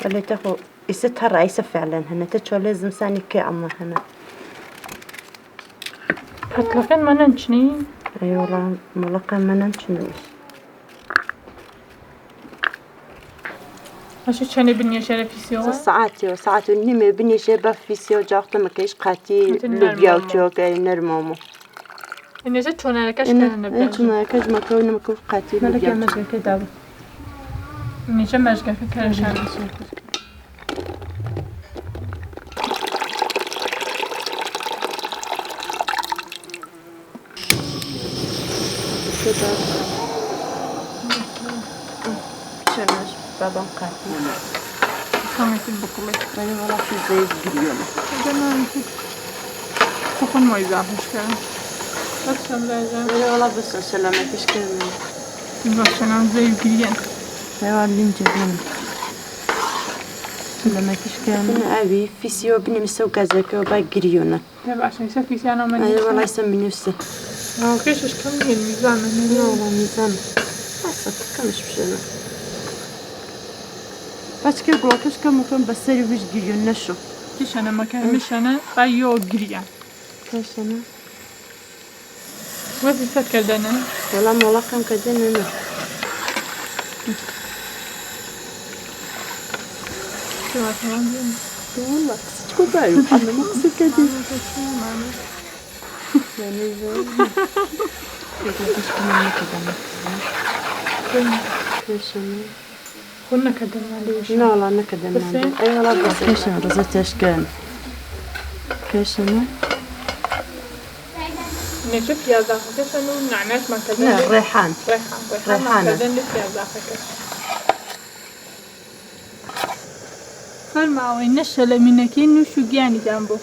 ولی تخو ئیسە ڕئیسە فعلا هەنە تە چۆلێ زمسانی کێ ئەمە هەنە. پەتڵەکان مەنەن چنی؟ ئەی وەڵا مڵەقە مەنەن چنیش. ئەشی چەنێ بنیە فیسیەوە؟ ساعتێ و ساعت و نیمێ بنیشێ بە فیسیەوە جاختە مەکەیش قاتی لوبیا و چۆکەی نەرمۆمە. نێژە چۆنارەکەش چۆنارەکەش مەکە و نمەکە و قاتی لوبیا مەژگەکە دابوو. نێژە مەژگەکە کەرەشان. بابام قاتی خەمێکی بکڵێ. ولی وەڵا في زيت گریۆنە. سخن مای زاحش کرد. بس لازم. ولی وەڵا بس سلامتیش کردن. بخشنم زي گریان. ايوه اللي مجبون. سلامتیش کردن. ئەوی فیسیۆ بنیمسە و گازەکە و با گریۆنە. عشان يصير في سنة من ئەی وەڵا ئیسە منوسە. كيش كم هي الميزان لا والله میزان. بەسە کەمش بشێنە. بەچکە گوڵەکەش کەم وکەم بەسەری ویش گریۆن نەشو. كيش أنا مكان مش أنا أيو گریان. کەشەنە؟ وەزیفەت کردنە؟ وەڵا مۆڵەقەم کردنە نە. والله قصتكم بايو انا ما قصت كدي. خلنا كدنا عليه. لا والله نكدن بس اي والله بس كيش رزت ايش كان كيش انا نشوف پیازاخەکەش و نعناش ما لا کردن. ريحان. ڕێحان ڕێحان ما ڕێحانە. کردن لە پیازاخەکەش. فەرماوەی نەشە لە مینەکەی نوش و گیانیان بوو.